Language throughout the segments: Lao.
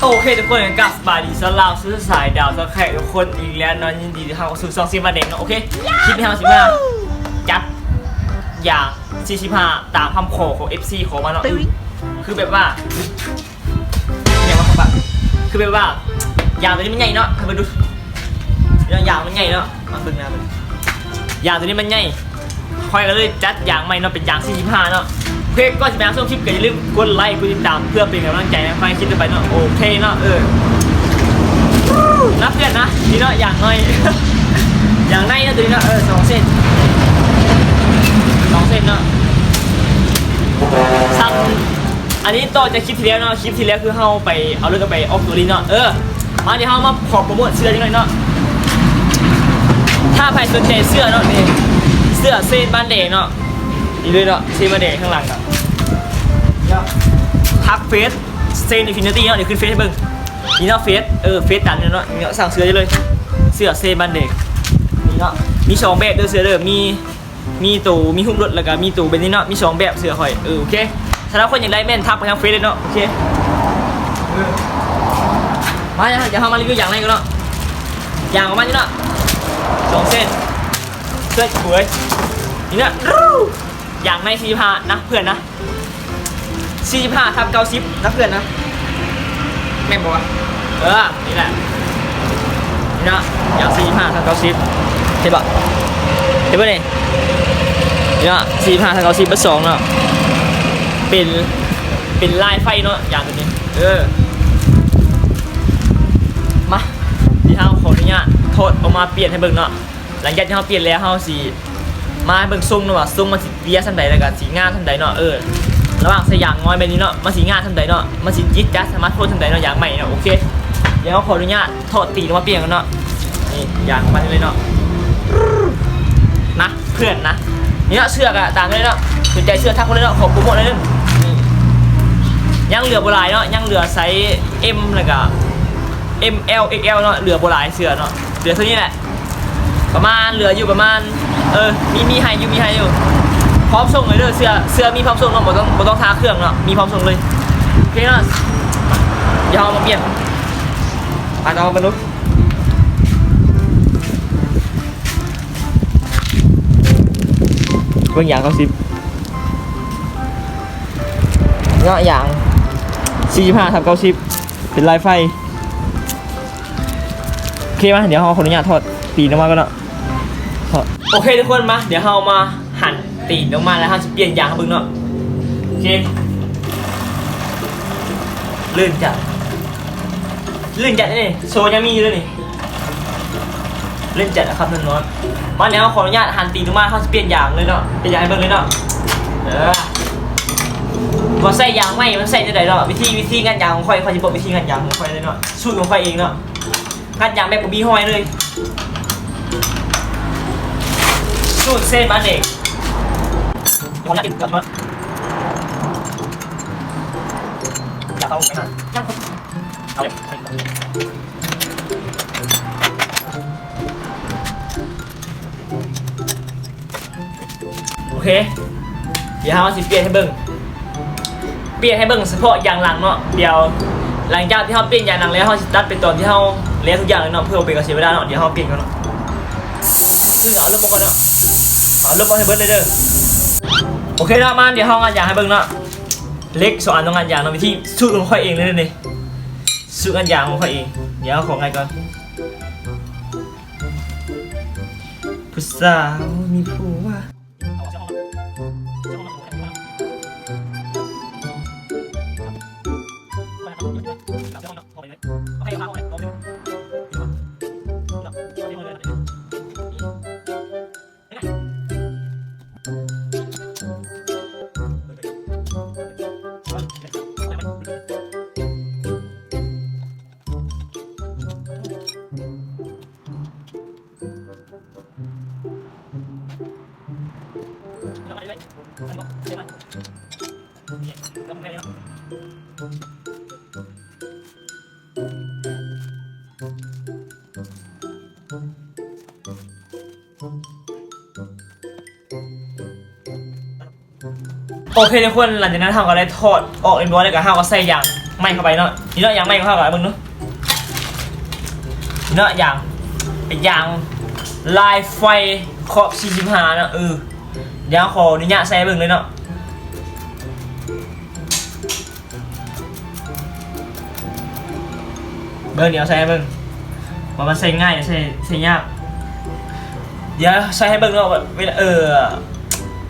ໂອເຄທຸກຄົນ ກັບສະບາຍດີຊາວລາວ ຊາວສາຍດາວ ຊາວແຂກທຸກຄົນອີກແລ້ວເນາະ. ຍິນດີຕ້ອນຮັບເຂົ້າສູ່ຊ່ອງເຊບາແດງເນາະ. ໂອເຄ ຄລິບນີ້ເຮົາຊິມາຈັດຢາງສີ່ສິບຫ້າ ຕາມຄຳຂໍຂອງເອັຟຊີຂໍມາເນາະ. ຄືແບບວ່າ ຫຍັງວະ ຄືແບບວ່າ ຢາງໂຕນີ້ມັນໃຫຍ່ເນາະ ໃຫ້ເບິ່ງດູ ຢາງມັນໃຫຍ່ເນາະ. ມາເບິ່ງໜ້າເບິ່ງ ຢາງໂຕນີ້ມັນໃຫຍ່ ຂ້ອຍກໍເລີຍຈັດຢາງໃໝ່ເນາະ ເປັນຢາງສີ່ສິບຫ້າເນາະ. ໂອເຄ ກ່ອນຊິໄປຮັບຊົມຄລິບ ກໍຢ່າລືມກົດໄລ ກົດຕິດຕາມ ເພື່ອເປັນກຳລັງໃຈໃຫ້ຂ້ອຍເຮັດຕໍ່ໄປເນາະ. ໂອເຄເນາະ ເອີ ນະເພື່ອນນະ ນີ້ເນາະ ຢ່າງໜ້ອຍ ຢ່າງໃນເນາະ ໂຕນີ້ເນາະ ເອີ ສອງເສັ້ນ ສອງເສັ້ນເນາະ. ສ້າງ ອັນນີ້ຕໍ່ຈາກຄລິບທີ່ແລ້ວເນາະ ຄລິບທີ່ແລ້ວຄືເຮົາໄປເອົາລົດກັນໄປອອກໂຕລີ້ເນາະ. ເອີ ມາ ດຽວເຮົາມາຂໍໂປຣໂມດເສື້ອຈັກໜ້ອຍເນາະ. ຖ້າໃຜສົນໃຈເສື້ອເນາະ ນີ້ ເສື້ອເຊບາແດງເນາະ ນີ້ເລີຍເນາະ ເຊບາແດງຂ້າງຫຼັງເນາະ. ທັກເຟສເຊນອິນຟິນິຕີ້ເນາະ ດຽວຂຶ້ນເຟສໃຫ້ເບິ່ງ. ນີ້ເນາະເຟສ ເອີ ເຟສຕາມນີ້ເນາະ ນີ້ເນາະ ສັ່ງເສື້ອໄດ້ເລີຍ ເສື້ອເຊບາແດງ. ນີ້ເນາະ ມີສອງແບບເດີເສື້ອເດີ ມີ ມີໂຕ ມີຮູບລົດ ແລ້ວກໍມີໂຕແບບນີ້ເນາະ ມີສອງແບບເສື້ອຂ້ອຍ. ເອີ ໂອເຄ ສຳລັບຄົນຢາກໄດ້ແມ່ນທັກໄປທາງເຟສເລີຍເນາະ. ໂອເຄ ເອີ ມາ ດຽວເຮົາມາຣີວິວຢາງໃນກັນເນາະ. ຢາງປະມານນີ້ເນາະ ສອງເສັ້ນ ເສື້ອສວຍ ນີ້ເນາະ ຢາງໃນສີ່ສິບຫ້ານະເພື່ອນນະ. ສີ່ສິບຫ້າທັບເກົ້າສິບນະເພື່ອນນະ ແມ່ນບໍ່ວະ? ເອີ ນີ້ແຫຼະ ນີ້ເນາະ ຢາງສີ່ສິບຫ້າທັບເກົ້າສິບ ເຫັນບໍ່ ເຫັນບໍ່ນີ້? ນີ້ເນາະ ສີ່ສິບຫ້າທັບເກົ້າສິບ ເບີສອງເນາະ ເປັນ ເປັນລາຍໄຟເນາະ ຢາງໂຕນີ້. ເອີ ມາ ດຽວເຮົາຂໍອະນຸຍາດຖອດອອກມາປ່ຽນໃຫ້ເບິ່ງເນາະ. ຫຼັງຈາກທີ່ເຮົາປ່ຽນແລ້ວ ເຮົາຊິມາໃຫ້ເບິ່ງຊົງເນາະ ວ່າຊົງມັນຊິເຕ້ຍສ່ຳໃດ ແລ້ວກໍຊິງາມສ່ຳໃດເນາະ. ເອີ ລະຫວ່າງໃສ່ຢາງນ້ອຍແບບນີ້ເນາະ ມັນຊິງາມສ່ຳໃດເນາະ ມັນຊິຈິດຈັດ ສາມາດໂຄດສ່ຳໃດເນາະ ຢາງໃໝ່ເນາະ. ໂອເຄ ດຽວເຮົາຂໍອະນຸຍາດຖອດຕີນອອກມາປ່ຽນກັນເນາະ. ນີ້ ຢາງປະມານນີ້ເລີຍເນາະ ນະເພື່ອນນະ. ນີ້ເນາະ ເສື້ອກໍຕາມນີ້ເນາະ ສົນໃຈເສື້ອທັກມາເລີຍເນາະ ຂໍໂປຣໂມດໜ້ອຍໜຶ່ງ. ນີ້ ຍັງເຫຼືອບໍ່ຫຼາຍເນາະ ຍັງເຫຼືອໄຊເອັມ ແລ້ວກໍ ເອັມ ແອລ ເອັກແອລເນາະ ເຫຼືອບໍ່ຫຼາຍເສື້ອເນາະ ເຫຼືອເທົ່ານີ້ແຫຼະ. ປະມານ ເຫຼືອຢູ່ປະມານ ເອີ ມີ ມີໃຫ້ຢູ່ ມີໃຫ້ຢູ່ ພ້ອມສົ່ງເລີຍເດີ ເສື້ອ ເສື້ອມີພ້ອມສົ່ງເນາະ ບໍ່ຕ້ອງ ບໍ່ຕ້ອງຖ້າເຄື່ອງເນາະ ມີພ້ອມສົ່ງເລີຍ. ໂອເຄເນາະ ດຽວເຮົາມາປ່ຽນ ໄປຕໍ່ກັນດູ ເບິ່ງຢາງເກົ້າສິບເນາະ ຢາງສີ່ສິບຫ້າທັບເກົ້າສິບ ເປັນລາຍໄຟ. ໂອເຄ ມາ ດຽວເຮົາຂໍອະນຸຍາດຖອດຕີນອອກມາກ່ອນເນາະ. ໂອເຄທຸກຄົນ ມາ ດຽວເຮົາມາຫັນຕີນອອກມາ ແລ້ວເຮົາຊິປ່ຽນຢາງໃຫ້ເບິ່ງເນາະ. ໂອເຄ ລື່ນຈັດ ລື່ນຈັດເດ້ ໂຊຍັງມີຢູ່ເດ້ນີ້ ຫຼິ້ນຈັດອະຄັບນອນໆ. ມາ ດຽວເຮົາຂໍອະນຸຍາດຫັນຕີນອອກມາ ເຮົາຊິປ່ຽນຢາງເລີຍເນາະ ປ່ຽນຢາງໃຫ້ເບິ່ງເລີຍເນາະ. ເອີ ວ່າໃສ່ຢາງໃໝ່ມັນໃສ່ຈັ່ງໃດເນາະ ວິທີ ວິທີງັດຢາງຂອງຂ້ອຍ ຂ້ອຍຊິບອກວິທີງັດຢາງຂອງຂ້ອຍເລີຍເນາະ ສູດຂອງຂ້ອຍເອງເນາະ. ງັດຢາງແບບບໍ່ມີຮອຍເລີຍ ສູດເຊບາເດກ. ໂອເຄ ດຽວເຮົາຊິປ່ຽນໃຫ້ເບິ່ງ ປ່ຽນໃຫ້ເບິ່ງສະເພາະຢາງຫຼັງເນາະ. ດຽວຫຼັງຈາກທີ່ເຮົາປ່ຽນຢາງຫຼັງແລ້ວ ເຮົາຊິຕັດໄປຕອນທີ່ເຮົາແລ້ວທຸກຢ່າງເລີຍເນາະ ເພື່ອບໍ່ເປັນການເສຍເວລາເນາະ. ດຽວເຮົາປ່ຽນກ່ອນເນາະ ເອົາລົມອອກກ່ອນເນາະ ເອົາລົມອອກໃຫ້ເບິດເລີຍເດີ. ໂອເຄເນາະ ມາ ດຽວເຮົາງັດຢາງໃຫ້ເບິ່ງເນາະ. ເຫຼັກສອງອັນຕ້ອງງັດຢາງເນາະ ວິທີສູດຂອງຂ້ອຍເອງເລີຍນີ້ ສູດງັດຢາງຂອງຂ້ອຍເອງ. ດຽວເຮົາຂໍງັດກ່ອນ ຜູ້ສາວມີຜົວ. ໂ ໂອເຄທຸກຄົນ ຫຼັງຈາກນັ້ນເຮົາກໍໄດ້ຖອດອອກຮຽບຮ້ອຍແລ້ວ ກໍເຮົາກໍໃສ່ຢາງໃໝ່ເຂົ້າໄປເນາະ. ນີ້ເນາະ ຢາງໃໝ່ເຮົາກໍເບິ່ງດູ ນີ້ເນາະ ຢາງ ເປັນຢາງລາຍໄຟຂອບສີ່ສິບຫ້າເນາະ. ເອີ ດຽວຂໍອະນຸຍາດໃສ່ໃຫ້ເບິ່ງເລີຍເນາະ. ເບິ່ງ ດຽວໃສ່ໃຫ້ເບິ່ງວ່າມັນໃສ່ງ່າຍ ໃສ່ ໃສ່ຍາກ. ດຽວໃສ່ໃຫ້ເບິ່ງເນາະ ເວລາ ເອີ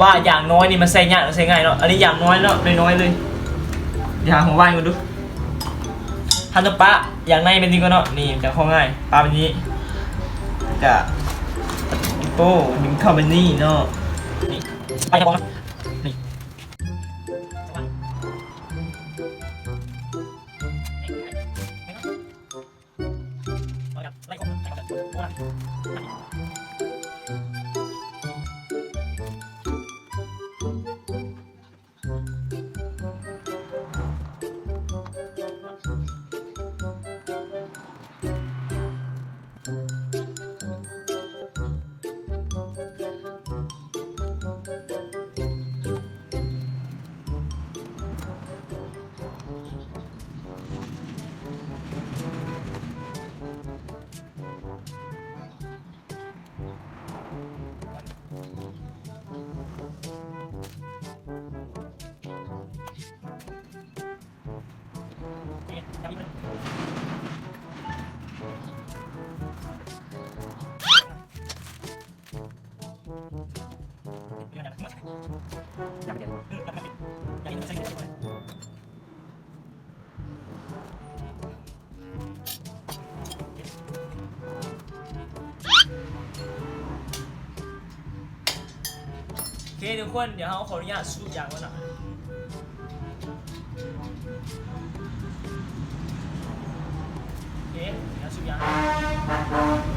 ວ່າຢາງນ້ອຍນີ້ມັນໃສ່ຍາກ ໃສ່ງ່າຍເນາະ. ອັນນີ້ຢາງນ້ອຍເນາະ ນ້ອຍໆເລີຍ. ດຽວຫາຫົວວາງກ່ອນດູ. ເຮົາຕ້ອງປະຢາງໃນແບບນີ້ກ່ອນເນາະ. ນີ້ມັນຈະເຂົ້າງ່າຍ ປະແບບນີ້ ກະ ໂປ້ ດຶງເຂົ້າແບບນີ້ເນາະ. ນີ້ ປະຢ່າງນີ້ ນີ້. ໂອເຄທຸກຄົນ ດຽວເຮົາຂໍອະນຸຍາດສູບຢາງກ່ອນເນາະ. ໂອເຄ ດຽວສູບຢາງ.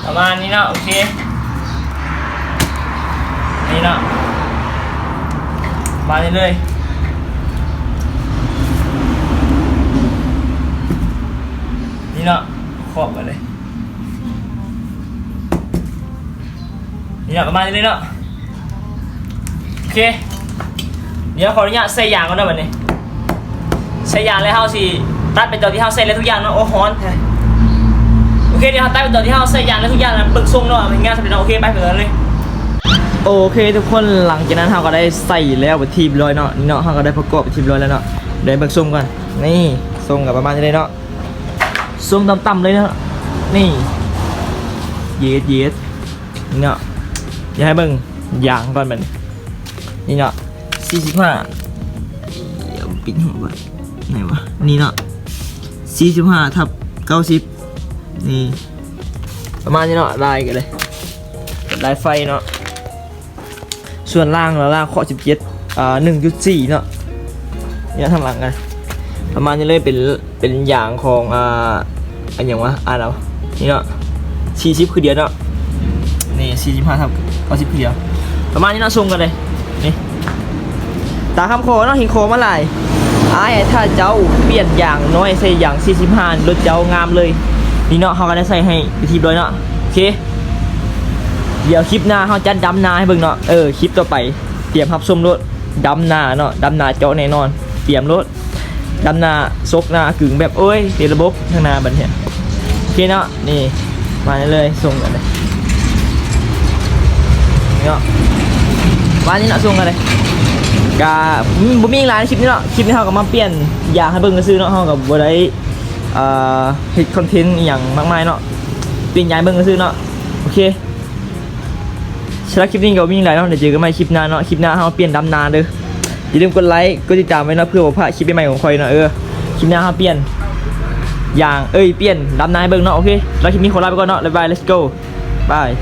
ປະມານນີ້ເນາະ. ໂອເຄ ນີ້ເນາະ ປະມານນີ້ເລີຍ. ນີ້ເນາະ ຄອບໄວ້ເລີຍ. ນີ້ເນາະ ປະມານນີ້ເລີຍເນາະ. ໂອເຄ ດຽວຂໍອະນຸຍາດໃສ່ຢາງກ່ອນເດີບັດນີ້. ໃສ່ຢາງແລ້ວເຮົາຊິຕັດໄປຕອນທີ່ເຮົາໃສ່ແລ້ວທຸກຢ່າງເນາະ. ໂອ້ ຮ້ອນແທ້. ໂອເຄ ດຽວເຮົາຕັດໄປຕອນທີ່ເຮົາໃສ່ຢາງແລ້ວທຸກຢ່າງ ແລ້ວເບິ່ງຊົງເນາະ ເປັນງານສຳເລັດເນາະ. ໂອເຄ ໄປເບິ່ງກັນເລີຍ. ໂອເຄທຸກຄົນ ຫຼັງຈາກນັ້ນເຮົາກໍໄດ້ໃສ່ແລ້ວເປັນທີ່ຮຽບຮ້ອຍເນາະ. ນີ້ເນາະ ເຮົາກໍໄດ້ປະກອບເປັນທີ່ຮຽບຮ້ອຍແລ້ວເນາະ. ໄດ້ເບິ່ງຊົງກ່ອນ. ນີ້ ຊົງກໍປະມານນີ້ເລີຍເນາະ. ຊົງຕ່ຳໆເລີຍເນາະ. ນີ້ ເຢັດໆ ນີ້ເນາະ. ດຽວໃຫ້ເບິ່ງຢາງກ່ອນບັດນີ້. ນີ້ເນາະ ສີ່ສິບຫ້າ ດຽວປິດຫົວກ່ອນ. ໄຫນວະ? ນີ້ເນາະ ສີ່ສິບຫ້າທັບເກົ້າສິບ ນີ້ ປະມານນີ້ເນາະ. ລາຍກັນເລີຍ ເປັນລາຍໄຟເນາະ. ສ່ວນລ່າງລະ ລ່າງເຄາະສິບເຈັດ ອ່າ ໜຶ່ງຈຸດສີ່ເນາະ. ນີ້ທາງຫຼັງກັນ ປະມານນີ້ເລີຍ. ເປັນ ເປັນຢາງຂອງ ອ່າ ອັນຫຍັງວະ ອ່ານເອົາ. ນີ້ເນາະ ສີ່ສິບຄືດຽວເນາະ. ນີ້ ສີ່ສິບຫ້າທັບເກົ້າສິບຄືດຽວ ປະມານນີ້ເນາະ. ຊົງກັນເລີຍ. ນີ້ ຕາມຄຳຂໍເນາະ ເຫັນຂໍມາຫຼາຍ ອ້າຍ ຖ້າເຈົ້າປ່ຽນຢາງນ້ອຍໃສ່ຢາງສີ່ສິບຫ້າ ລົດເຈົ້າງາມເລີຍ. ນີ້ເນາະ ເຮົາກໍໄດ້ໃສ່ໃຫ້ເປັນທີ່ຮຽບຮ້ອຍເນາະ. ໂອເຄ ດຽວຄລິບໜ້າເຮົາຈັດດຳນາໃຫ້ເບິ່ງເນາະ. ເອີ ຄລິບຕໍ່ໄປ ຕຽມຮັບຊົມໂລດ. ດຳນາເນາະ ດຳນາເຈາະແນ່ນອນ. ຕຽມໂລດ ດຳນາ ສົກນາ ກຶງແບບ ໂອ້ຍ ເປັນລະບົບທາງໜ້າບັດນີ້. ໂອເຄເນາະ ນີ້ ມາເລີຍ ຊົງກັນເລີຍ. ນີ້ເນາະ ມານີ້ເນາະ ຊົງກັນເລີຍ. ກະ ອືມ ບໍ່ມີຫຍັງຫຼາຍໃນຄລິບນີ້ເນາະ. ຄລິບນີ້ເຮົາກໍມາປ່ຽນຢາງໃຫ້ເບິ່ງຊື່ໆເນາະ. ເຮົາກໍບໍ່ໄດ້ ເອີ ເຮັດຄອນເທັນອີ່ຫຍັງມາກມາຍເນາະ. ປ່ຽນຢາງໃຫ້ເບິ່ງຊື່ໆເນາະ. ໂອເຄ ສຳລັບຄລິບນີ້ກໍບໍ່ມີຫຍັງຫຼາຍເນາະ ດຽວເຈີກັນໃໝ່ຄລິບໜ້າເນາະ ຄລິບໜ້າເຮົາປ່ຽນດຳນາເດີ ຢ່າລືມກົດໄລກົດຕິດຕາມໄວ້ເນາະ ເພື່ອບໍ່ພາດຄລິບໃໝ່ໆຂອງຂ້ອຍເນາະ ເອີ ຄລິບໜ້າເຮົາປ່ຽນຢາງ ເອີຍ ປ່ຽນດຳນາໃຫ້ເບິ່ງເນາະ ໂອເຄ ສຳລັບຄລິບນີ້ຂໍລາໄປກ່ອນເນາະ ບາຍບາຍ let's go bye